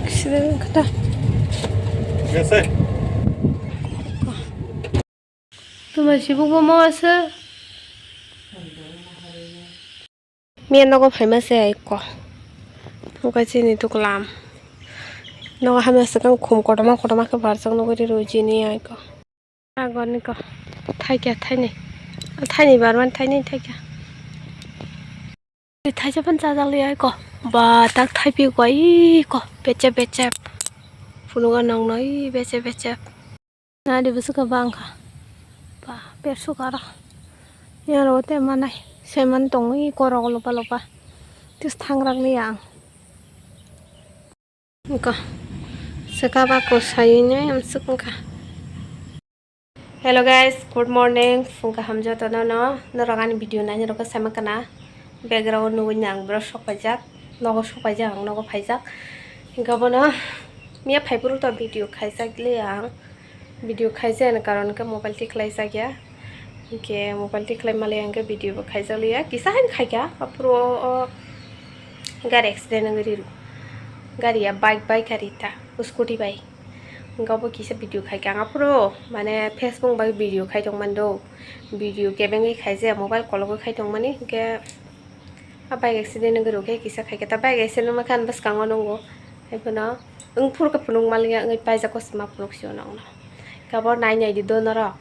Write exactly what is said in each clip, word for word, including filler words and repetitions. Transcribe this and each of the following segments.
Sida kata. Yes, sir. Tuma sibuk bo mo asa. Miya nogo phaima se ai ko. Nogo chini tuklam. Nogo hamya swkang khum kotorma kotorma khe barjak nugwi rw chini ai ko. Agoni ko. Thaikya thaini. Thaini barman thaini thaikya. Thaisa phan chajak li ai ko. Ba tak thaipi ko ai ko. Peche peche. Phunukgo nokno i peche peche. Nadi bwswk khe bang kha. Ba, persuk aro. Yang aro te manai. Saiman tongwi korok lopa lopa. Tis thangrak li ang. Wngkha. Swkaba kwsai nai amswk wngkha. Hello guys, good morning. Phung kaham jotono no. Norok ani video nainai rok khe sama kana. Background nugwi ang borok sok paijak. Nogo sok paijak, ang nogo phaijak. Hingke bono miya phaiphuru to video khaijak le ang. Video khaijani karon khe mobile tikhlai jakya. Hingke mobile tikhlai mali hingke video bo khaijak liya. Kisa haino khaikha, aphuru o, o gari accident wngwi rw. Gari ya bike bai gari ta, scooty bai. Hingke obo kisa video khaikha ang aphuru, mane Facebook bai video khai tongmani do. Video kebengwi khaijak, mobile kologwi khai tongmani, hingke a bike accident wngwi rw khe kisa khaikha ta. Bike accident wngma khe ani bwskango nungo. Haiphano wng phuru khe phunuk maliya wngwi paijak kosom ma phunuk sio nokno. Khe abo nai nai di do norok.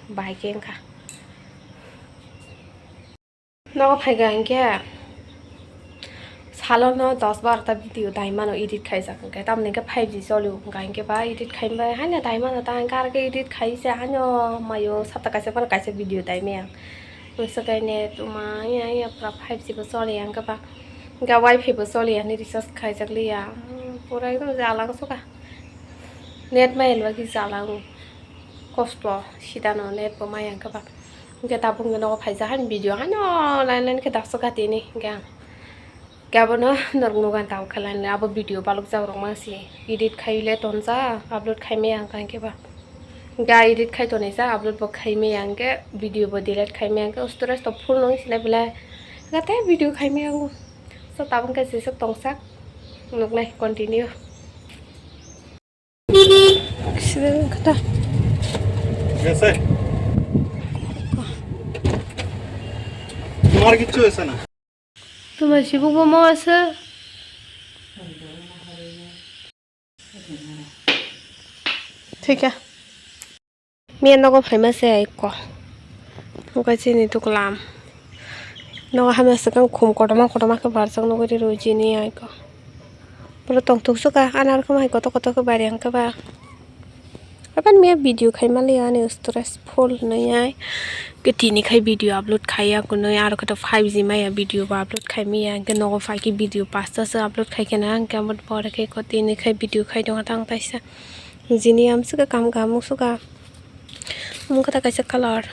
Bahai khe wngkha. Nogo phaikha hinkhe salono dos barota video dai mano edit khaijak hinkhe, tamoni hinkhe five G choli o hinkhe ba edit khaimani haino dai mano ta hinkhe aro khe edit khaisa haino mayo sapta kaisa phano kaisa video dai maya. Swkang net tuma ya ya pura five G bo choli ya hinkhe ba hinkhe wifi bo choli ya hinwi recharge khaijak liya. Pura ekdom jala wngsuka. Net maya ni bagwi jala wngo. Kosto sidano net bo maya hinkhe ba. Hinkhe tabuk hinkhe nogo phaijak haino video haino line line khe daksuk kha tini hinkhe ang. Hinkhe abono norok nukha tabuk khe line line abo video balok jak rok mangsi edit khaile tonjak upload khaimaya hinkhe ba. Hinkhe edit khai tonijak upload bo khaimaya hinkhe video bo delete khaimaya hinkhe storage to full nung sinai belai. Hinkhe tei video khaimaya ang. So tabuk hinkhe jeswk tongsak nuknai continue. Sida kata. গেছে? তোমার কিচ্ছু হয়েছে না? Tuma sibuk bo mo asa. Thika. Miya nogo phaima se ai ko. Wngkha chini tuklam. Nogo hamya swkang khum kotorma kotorma khe barjak nugwi rw chini ai ko. Borok tongthok suka, ani aro khe mai kotor kotor khe bari ang khe ba. Apan miya video khai mali ani storage full hinwi ai. Khe tini khai video upload khai ya kunui aro khe to five G maya video bo upload khai maya. Hwnkhe nogo phai khe video pasta se upload khai khe na hwnkhe abo pore khe ko tini khai video khai tongo tang taisa. Jini amswk khe kam kaham wngsuka. Omo khe ta kaisa colour.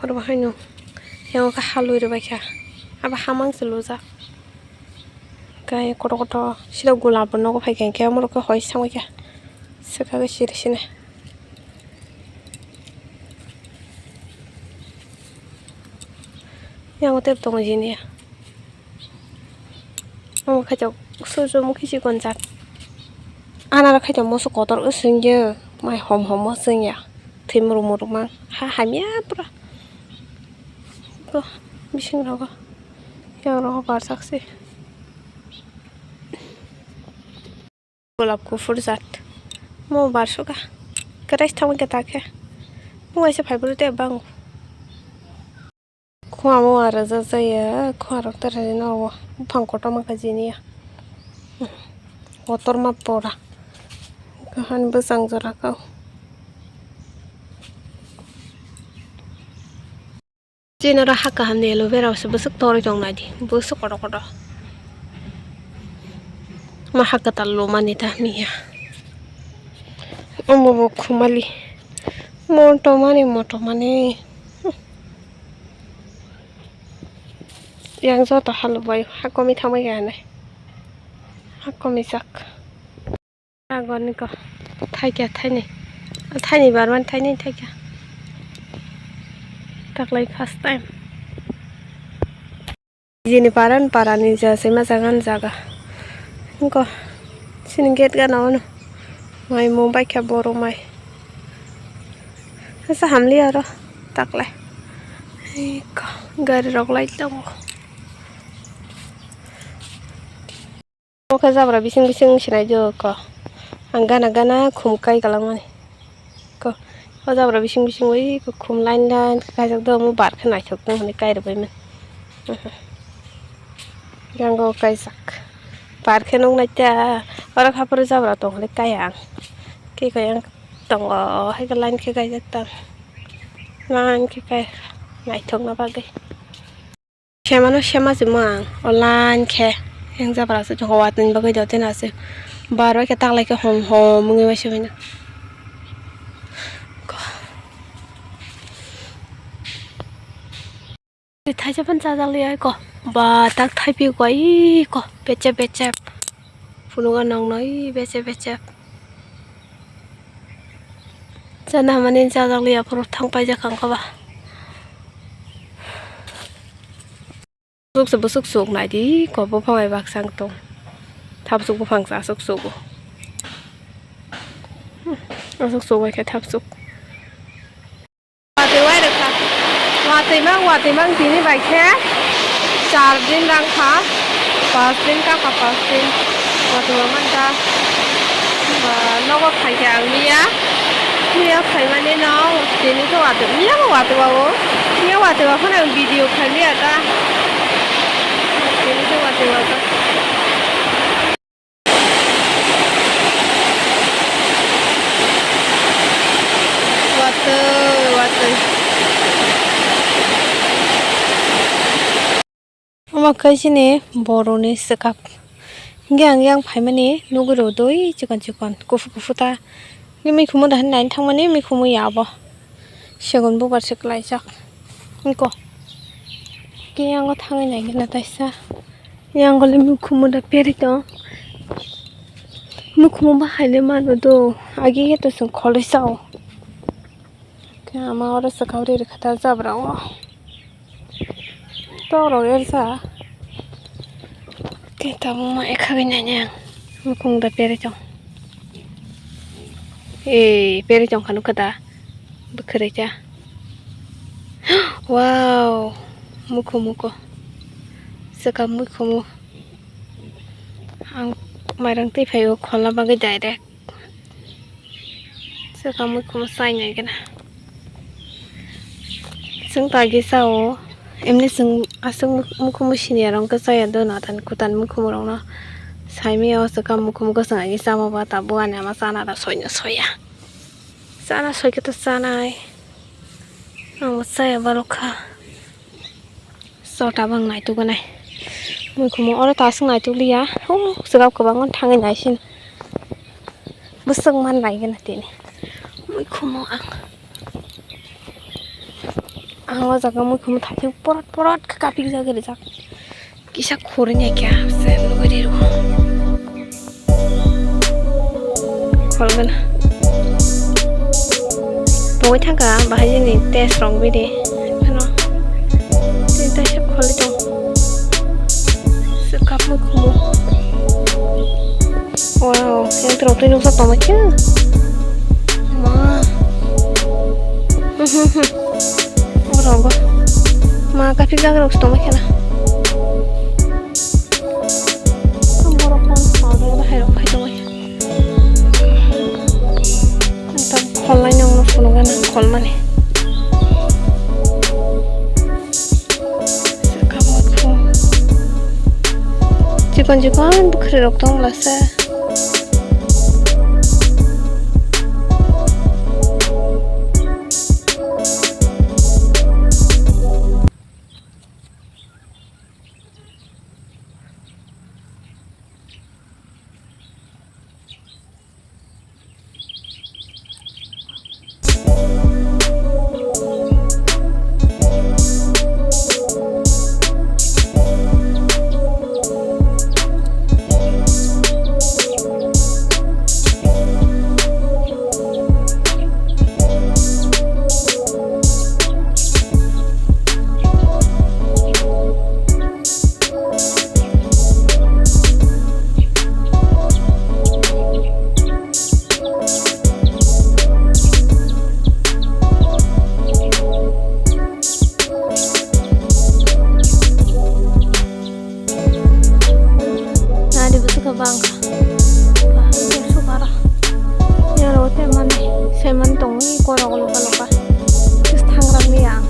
Oro bo haino. Yang khe halui rwbaikha. Abo hamang se lujak. Khe kotor kotor sida gulab bo nogo phaikha hinkhe omorok khe hoi sangbaikha. Swkagwi siri sini. Yang tei tongo jini. Omo khaito sujumukhe chikon jak. Anaro khaito moso kotor wswngya. Mai hom hom wswngya. Thwi muruk muruk mang. Ha hamya pura. Ko bising rogo. Yang rogo barsak se. Golap kuphur jat. Mo barsuka. Kwrai thangwi kwtak khe. Mo waisa phai bwrwi tei bango. Khua mo ara jajaya. Khua rok tara no. Buphang kotorma kha jini ya. Kotorma pora. Kahan bwsang jora kau. Chini oro ha kaham ni aloe vera se bwswk torwi tong nai di, bwswk kotor kotor. Ma ha kwtal lumani ta miya. Omo bo khumali. Moto mani, moto mani. Yang joto halo bai ha komi thangbai kha hinwi. Ha komi jak. Agoni ko thaikya thaini, thaini barman thaini thaikya. Taklai first time. Jini paran parani ja se ma jagan jaga. Ko Chini gate gana ono mai mung bai khe borok mai. Asa hamli aro taklai. Eko gari rok lai tongo. Omo khe jabra bising bising sinai jokho. Ang gana gana khum kai kalangmani. Ko, o jabra bising bising oi khum line line khe kaijak do, omo bar khe naithok tong hwnwi kai rwbaimani. Yang o kaijak. Bar khe nuk nai ta, oro kha phuru jabra tong hwnwi kai ang. Khe khe yang tongo, hai khe line khe kaijak tang. Line khe kai naithokna bagwi. Semano sema simo ang online khe yang jabra se joko watwi bagwi do tena se bar bai khe taklai khe hom hom wngwi waisa wngna. Thaisa phan chajak liya ko ba tak thaipi ko ai ko peche peche phunukgo nokno ai peche peche. Chana hamani chajak liya phuru thang paijak ang koba. Bwswk se bwswk swk nai di ko buphang bai baksa wng tong. Thapsuk buphang se aswk swgo. Hmm, aswk swk bai khe thapsuk. Watwi wai rwkha. Watwi mang, watwi mang tini bai khe char din rang kha. Pas din ka kha, pas din. Watwi mang man ta. Ba, nogo phai khe ang miya. Miya phaimani no tini khe watwi, miya bo watwi wa o. Miya watwi wa phano ang video khai liya ta. Tini khe watwi wa ta. Watwi, watwi. Omo khe chini boroni swkap. Hingke ang yang phaimani nugui rw dui chikon chikon kuphur kuphur ta. Mikhumu da hinwi naina thangmani mikhumu ya obo. Segun bubar se kwlaijak. Niko. Khe yango thangwi naikhe na taisa. Yango le mikhumu da peri tong. Mikhumu bahai le mano do. Agi khe to chwng kholoi sao. Khe ama oro swkang ri rwkha ta jabra o. Tok rok ersa. Khe tabuk ma ekha bai nainai ang. Mukhung da peri tong. Ei, peri tong kha nukha da. Bwkhwrwi cha. Wow, mukhu mukhu. Swkang mukhumu. Ang mairang twi phai o kholna bagwi direct. Swkang mukhumu chai nai gana. Chwng ta agi chao. Emni chwng aswk muk-, mukhumu siniya rok khe chaya do na tan kutan mukhumu rokno. Saimaya o swkang mukhumu kwchwng agi chama ba tabuk ani ama chana da soino soya. Chana soi khe to chanai. Ang bo chaya borok kha. Chota bang naituk nai. Mui khumo oro ta aswk naituk liya. O swkang kwbangma thangwi naising. Bwswk man nai gana tini. Mui khumo ang. Ang o jaga mui khumo thaituk porot porot khe kapik jagwi rijak. Kisa khurui nai khe se luguri rw. Khol gana. Tongwi thangkha bahai jini test rok bini. Ano. Tei taisa kholi tong. Swkapmwi khumu. Wow, yang tei rok twi nukjak tongma khe. Ma. Oro bo ma kaphik jak rok tongma khe na. Borok phone sal rok bahai rok phai tongma khe. Tam khol lai nang no phunuk gana khol mani. Chikon chikon bwkhwrwi rok tong lasa. Borok loka loka. Just thangrang liya ang.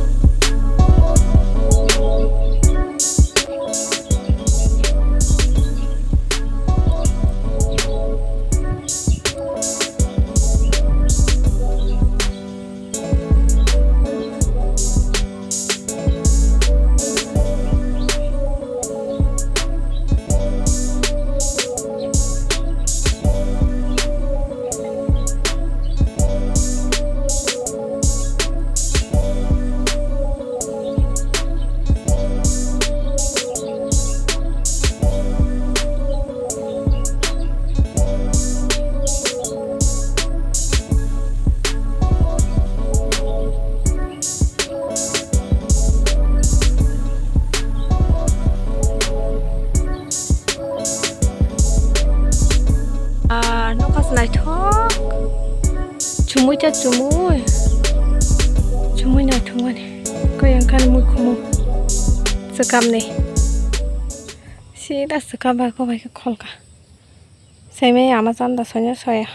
Ah, nokha se naithok. Chumui cha chumui. Chumui naithok mani. Koi ang kani mui khumui. Swkam ni. Sida swkam ba ko bai khe kholka. Saimai ama chanda sonya soya.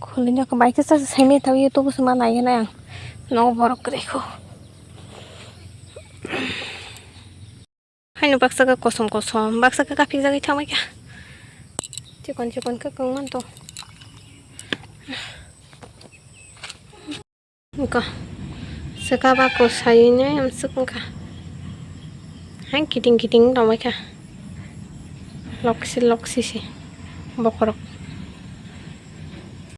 Khulino khe bai khe sa saimai thawi YouTube se ma nai nai ang. No borok kwrwi kho. Haino baksa khe kosom kosom, baksa khe kaphik jagwi thangbai kha. Chikon chikon khe kwng man to. Wngkha. Swkaba kwsai nai amswk wngkha. Hai kiting kiting tongbai kha. Loksi loksi se. Bokhorok